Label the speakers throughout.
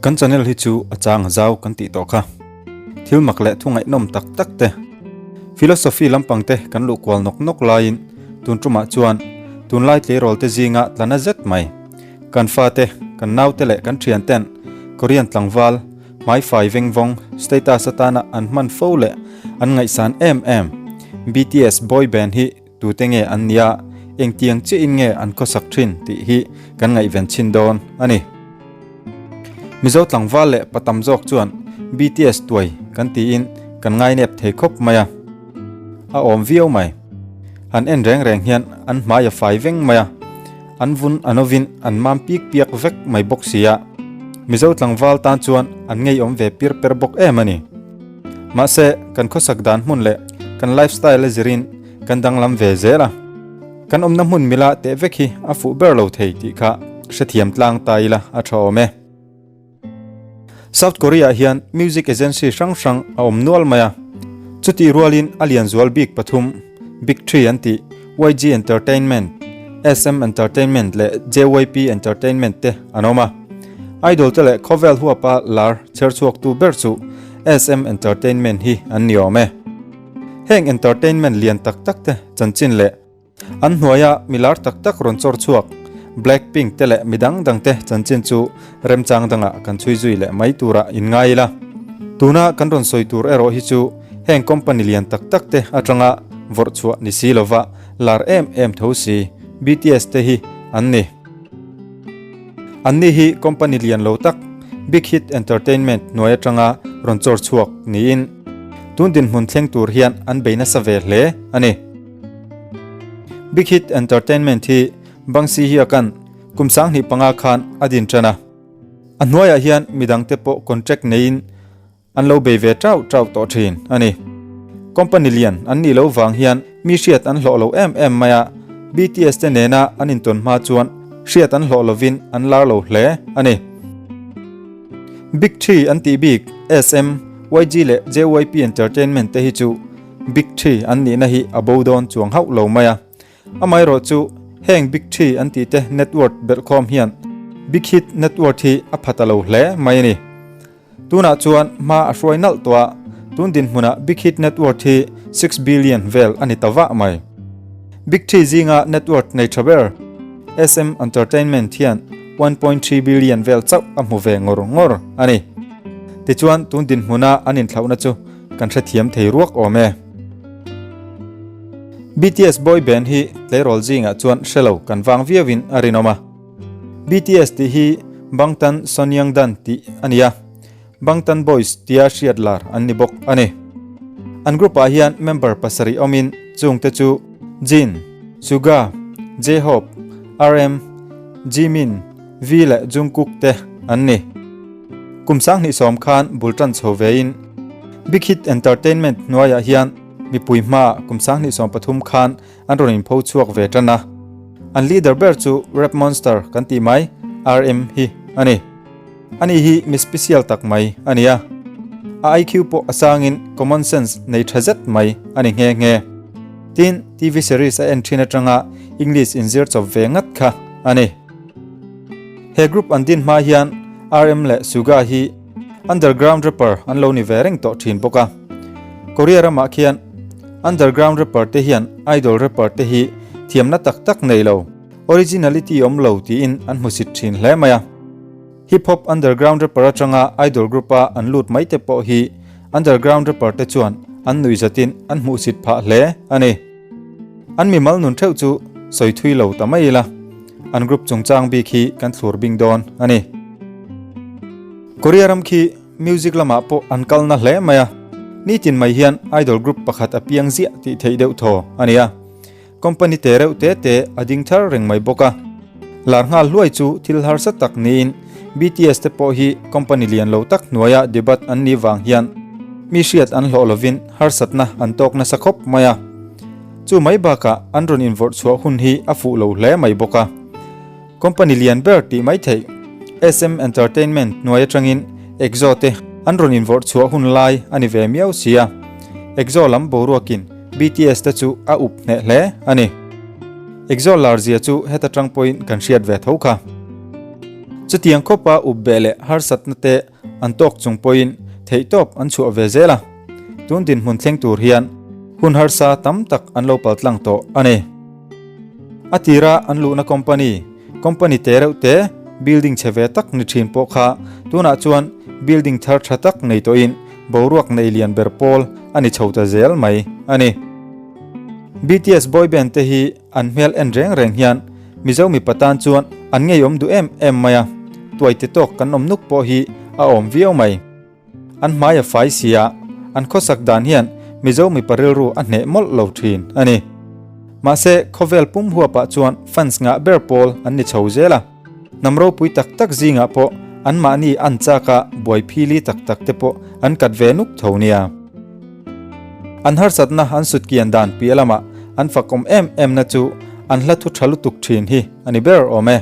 Speaker 1: Kan channel hi chu a chang a zau kan tih tawh kha. Thil mak leh thu ngaihnawm tak tak te, philosophy lampang te kan luh kual nawk nawk laiin tun tumah chuan tunlai tleirawl te zinga tla na zet mai. Kan fate, kan naute leh kan thian ten Korean tlangval, hmaifai vengvawng status atana an hman fo leh an ngaihsan em em BTS boy band hi tute nge an nia, engtiang chiahin nge an khawsak thin tih hi kan ngaihven chhin dawn a ni. Mizo tlangval leh pa tam zawk chuan BTS tuai kan tiin kan ngainep thei khawp mai a, a awm viau mai. Han en reng reng hian an hmai a fai veng mai a, an vun a novin an mam pik piak vek mai bawk si a, Mizo tlangval tan chuan an ngeiawm ve pir per bawk em a ni. Mahse, kan khawsak dan hmun leh kan lifestyle a zirin kan danglam ve zel a. Kan awmna hmun mila teh vek hi a fuh ber lo thei tih kha hrethiam tlang ta ila a tha awm e. South Korea ah hian music agency hrang hrang a awm nual mai a. Chutih rualin a lian zual bik pathum, Big Three an tih, YG Entertainment, SM Entertainment leh JYP Entertainment te an awm a. Idol te leh khawvel huapa lar chherchhuaktu ber chu SM Entertainment hi an ni awm e. Heng entertainment lian tak tak te chanchin leh an hnuaia mi lar tak tak rawn chawr chhuak Blackpink te leh mi dang dang te chanchin chu remchang dangah kan chhui zui leh mai turah in ngai ila. Tuna kan rawn sawi tur erawh hi chu heng company lian tak tak te atanga vawrh chhuah ni si lova lar em em tho si BTS te hi an ni. Anni hi company lian lo tak Big Hit Entertainment hnuai atanga rawn chawr chhuak niin tun dinhmun thleng tur hian an bei nasa ve hle a ni. Big Hit Entertainment hi Bangsi hiakan kum 2005 khan a din tan a. A hnuaiah hian midangte pawh contract neiin An lo bei ve trau trau tawh thin a ni. Company lian an nih loh vang hian mi hriat an hlawh lo em em mai a, BTS te nena an intawn hma chuan hriat an hlawh lovin an lar lo hle a ni. Big Three an tih bik SM, YG leh JYP Entertainment te hi chu Big Three an nihna hi a bo dawn chuang hauh lo mai a. Amaherawh chu heng Big Three an tih te net worth belhkhawm hian Big Hit net worth hi a pha ta lo hle mai a ni. Tunah chuan hma a hruai nalh tawh a, tun dinhmunah Big Hit net worth hi 6 billion vel a ni ta vah mai. Big Three zinga net worth nei tha ber SM Entertainment hian 1.3 billion vel chauh a hmu ve ngawr ngawr a ni. Tichuan tun dinhmuna an inthlauhna chu kan hrethiam thei ruak awm e. BTS boy band hi tleirawl zingah chuan hre lo kan vang viauin a rinawm a. BTS tih hi Bangtan Sonyeongdan tih a ni a, Bangtan Boys tia hriat lar an ni bawk a ni. An group ah hian member pasarih awmin chungte chu Jin, Suga, J-Hope, RM, Jimin, V leh Jungkook te an ni. Kum 2010 khan bul tan chho vein Big Hit Entertainment hnuaiah hian mipui hmaah kum 2013 khan An rawn inpho chhuak ve tan a, an leader ber chu Rap Monster kan tih mai RM hi a ni. Ani hi mi special tak mai a ni a, a IQ pawh a sangin common sense nei tha zet mai a ni nghe nghe. Tin, TV series a en thin atanga English inzir chawp ve ngat kha a ni. He group an din hma hian RM leh Suga hi underground rapper an lo ni ve reng tawh thin bawk a. Korea ramah khian Underground rapper te hian idol rapper te hi thiamna tak tak nei lo, originality awm lo tiin an hmusit thin hle mai a. Hip hop underground rapper atanga idol group a an lut mai te pawh hi underground rapper te chuan an nuihzatin an hmuhsit phah hle a ni. An mimal nun theuh chu sawi thui lo ta mai ila, an group chungchang bik hi kan thlur bing dawn a ni. Korea ram khi Music lamah pawh an kal na hle mai a, nitin mai hian idol group pakhat a piang ziah tih theih deuh thaw a ni a. Company te reuh te te a ding thar reng mai bawk a. Lar nghal hluai chu thil harsa tak niin BTS te pawh hi company lian lo tak hnuaia debut an nih vang hian mi hriat an hlawh lovin harsatna an tawk nasa khawp mai a. Chu mai bakah an rawn invawrh chhuah hun hi a fuh lo hle mai bawk a. Company lian ber tih mai theih SM Entertainment hnuai atangin EXO te an rawn invawrh chhuah hun lai a ni ve miau si a, EXO lam boruakin BTS te chu a up hneh hle a ni. EXO lar zia chu heta tang pawhin kan hriat ve tho kha. Chutiang khawpa up beh leh harsatna te an tawk chung pawhin theihtawp an chhuah ve zel a. Tun dinhmun thleng tur hian hun harsa tam tak an lo paltlang tawh a ni. A tira an luhna company, company te reuh te, building chhe ve tak ni thin pawh kha tunah chuan building thar tha tak nei tawhin boruak nei lian ber pawl a ni chho ta zel mai a ni. BTS boy band te hi an hmel en reng reng hian Mizo mipa tan chuan an ngeiawm duh em em mai a, tuai ti tawk kan awm nuk pawh hi a awm viau mai. An hmai a fai si a, an khawsak dan hian Mizo mipa rilru a hneh mawlh lo thin a ni. Mahse, khawvel pum huapah chuan fans ngah ber pawl an ni chho zel a. Hnam ropui tak tak zingah pawh anmahni an chak a, buai phili tak tak te pawh an kat ve nuk tho nia. An harsatna an sutkian dan piah lamah an fakawm em emna chu an hla thu tha lutuk thin hi a ni ber awm e.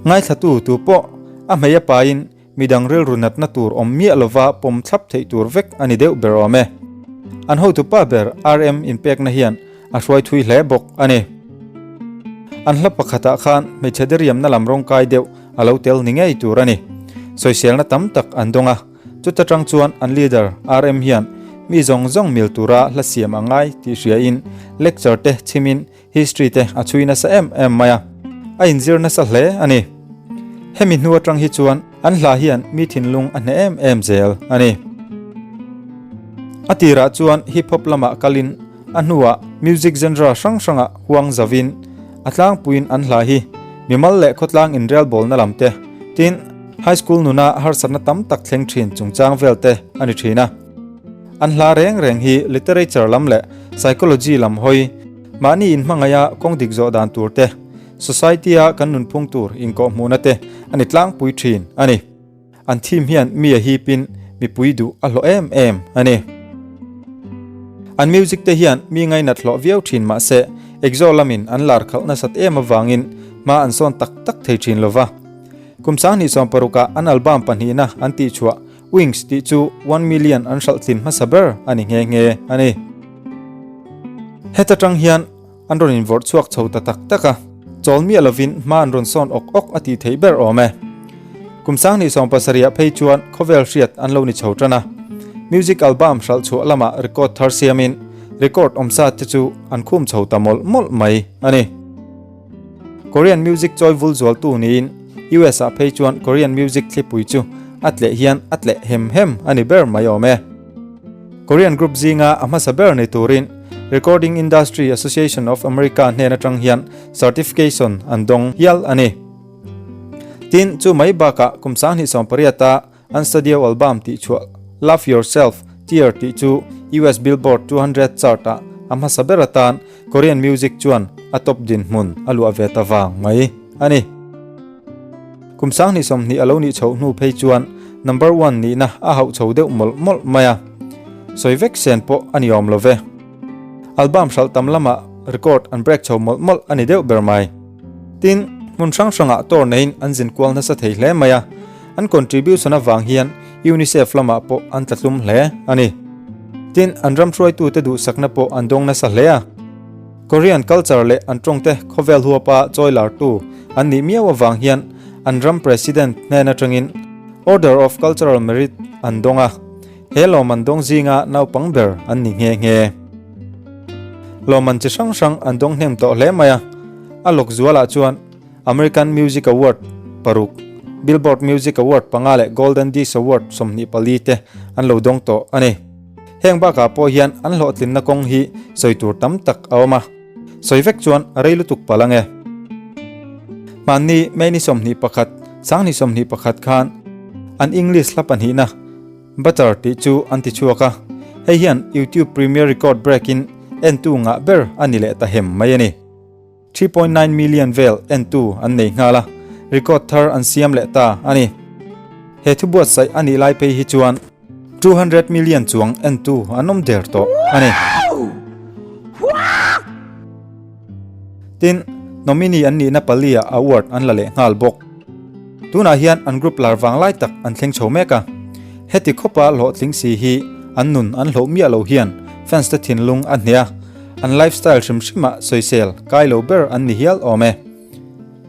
Speaker 1: Ngaithlatu tu pawh a hmei a pain Midang rilru natna tur awm miah lova pawm thlap theih tur vek a ni deuh ber awm e. An hotupa ber RM inpekna hian a hruai thui hle bawk a ni. An hla pakhatah khan hmeichhe diriamna lam rawngkai deuh a lo tel ni ngei tur a ni. Sawiselna tam tak an dawng a, chuta tang chuan an leader RM hian mi zawng zawng mil tura hla siam a ngai tih hriain lecture te chhimin History te a chhui nasa em em mai a, a inzir nasa hle a ni. Hemi hnu atang hi chuan an hla hian mi thinlung a hneh em em zel a ni. A tirah chuan hip hop lamah kalin a hnuah music genre hrang hrangah huang zauvin a tlangpuiin an hla hi mimal leh khawtlang inrelbawlna lam te, tin high school nuna harsatna tam tak thleng thin chungchang vel te a ni thin a. An hla reng reng hi literature lam leh psychology lam hawi, mahni inhmangaih a kawng dik zawh dan tur te, society a kan nunphung tur inkawhhmuhna te a ni tlangpui thin a ni. An theme hian mi a hipin mipui duh a hlawh em em a ni. An music te hian mi ngainat hlawh viau thin mahse EXO lamin an lar khalh nasat em avangin hma an sawn tak tak thei thin lova. Kum 2016 ah an album pahnihna an tihchhuah Wings tih chu one million an hralh tlin hmasa ber a ni nghe nghe a ni. Heta tang hian an rawn invawrh chhuak chho ta tak tak a, chawl miah lovin hma an rawn sawn awk awk a tih theih ber awm e. Kum 2017 ah phei chuan khawvel hriat an lo ni chho tan a, music album hralh chhuah lamah record thar siamin record awmsa te chu an khum chho ta mawlh mawlh mai a ni. Korean music chawi vul zualtu niin US ah phei chuan Korean music thlipui chu a tleh hian a tleh hem hem a ni ber mai awm e. Korean group zinga a hmasa ber ni turin Recording Industry Association of America hnen atang hian certification an dawng hial a ni. Tin, chu mai bakah kum 2018 a An studio album tih chhuah Love Yourself, Tear tih chu US Billboard 200 chart ah a hmasa ber atan Korean music chuan a top dinhmun a luah ve ta vang mai a ni. Kum 2020 a lo nih chhoh hnu phei chuan number one nihna a hauh chho deuh mawlh mawlh mai a, sawi vek sen pawh a ni awm lo ve. Album hralh tam lamah record an break chho mawlh mawlh a ni deuh ber mai. Tin, hmun hrang hrangah tour neiin an zin kual nasa thei hle mai a. An contribution avang hian UNICEF lamah pawh an tlatlum hle a ni. Tin, an ram hruaitute duhsakna pawh an dawng nasa hle a. Korean culture leh an tawngte khawvel huapa chawi lartu an nih miau avang hian an ram president hnen atangin Order of Cultural Merit an dawng a, he lawmman dawng zinga naupang ber an ni nghe nghe. Lawmman chi hrang hrang an dawng hnem tawh hle mai a, a lawk zualah chuan American Music Award paruk, Billboard Music Award panga leh Golden Disc Award 24 te an lo dawng tawh a ni. Heng bakah pawh hian an hlawhtlinna kawng hi sawi tur tam tak a awm a, sawi vek chuan a rei lutuk palh ang e. Hmanni May ni 21, 2021 khan an English hla pahnihna Butter tih chu an ti chhuak a, hei hian YouTube Premier Record break-in entu ngah ber a ni leh ta hem mai a ni. 3.9 million vel entu an nei nghal a, record thar an siam leh ta a ni. He thu buatsaih a nih lai phei hi chuan 200 million chuang entu an awm der tawh a ni. Tin, nominee an nihna pali ah award an la leh nghal bawk. Tunah hian an group lar vang lai tak an thleng chho mek a. Heti khawpa hlawhtling si hi an nun an hloh miah lo hian fans te thinlung a hneh a, an lifestyle hrim hrimah sawisel kai lo ber an ni hial awm e.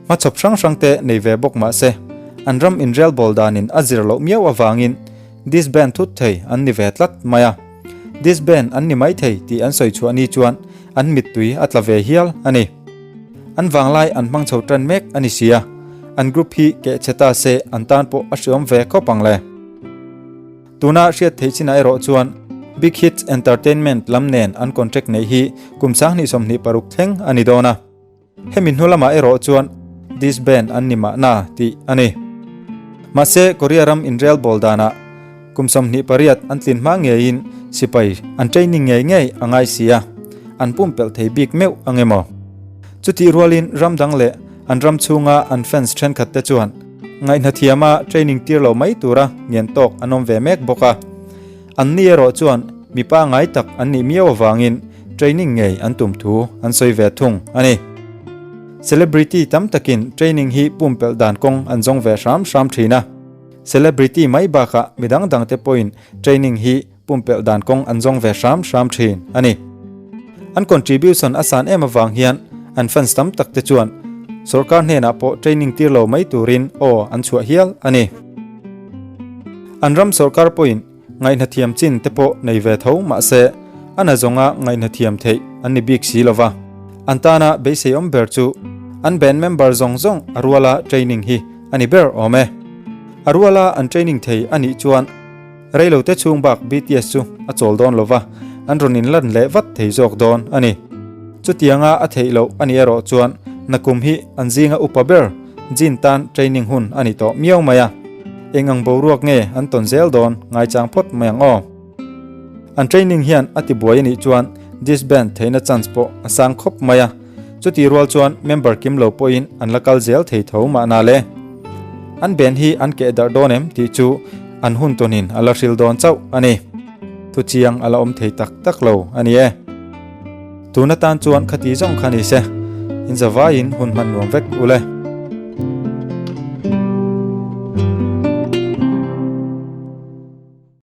Speaker 1: Hmachhawp hrang hrang te nei ve bawk mah se. An ram inrelbawl danin a zir loh miau avangin disband thut thei an ni ve tlat mai a. Disband an ni mai thei tih an sawi chhuah ni chuan an mittui a tla ve hial a ni. An vanglai an hmang chho tan mek a ni sia, an group hi keh chhe ta se an tan pawh a hriawm ve khawp ang le. Tuna hriat theih chinah erawh chuan Big Hits Entertainment lam nen an contract neih hi kum 2026 thleng a ni dawn a. Hemi hnu lamah erawh chuan disband an ni mahna tih a ni. Mahse, Korea ram inrelbawl danah kum 28 an tlin hma ngeiin sipai an training ngei ngei a ngai si a, an pumpelh thei bik meuh ang emaw? Chutih rualin ram dang leh an ram chhunga an fans thenkhat te chuan ngaihnathiama training tir lo mai tura ngen tawk an awm ve mek bawk a. An ni erawh chuan mi pangngai tak an nih miau avangin training ngei an tum thu an sawi ve thung a ni. Celebrity tam takin training hi pumpelh dan kawng an zawng ve hram hram thin a. Celebrity mai bakah mi dang dangte pawhin training hi pumpelh dan kawng an zawng ve hram hram thin a ni. An contribution a san em avang hian an fans tam tak te chuan sorkar hnenah pawh training tir lo mai turin aw an chhuah hial a ni. An ram sorkar pawhin ngaihnathiam chin te pawh nei ve tho mahse a na zawnga ngaihnathiam theih an ni bik si lova. An tana beisei awm ber chu an band member zawng zawng a ruala training hi a ni ber awm e. A ruala an training thei a nih chuan Reilote chhung bak BTS chu a chawl dawn lova, an rawn inlan leh vat thei zawk dawn a ni. Chutianga a theih loh a nih erawh chuan nakum hi an zinga upa ber Jin tan training hun a ni tawh miau mai a. Eng ang boruak nge an tawn zel dawn ngaichang phawt mai ang aw. An training hian a tibuai a nih chuan disband theihna chance pawh a sang khawp mai a. Chutih rual chuan member kim lo pawhin an la kal zel thei tho mahna le. An band hi an keh darh dawn em tih chu an hun tawnin a la hril dawn chauh a ni. Thuchiang a la awm thei tak tak lo a ni e. Tun atan chuan khati zawng kha ni se, in zavaiin hun hman nuam vek u le.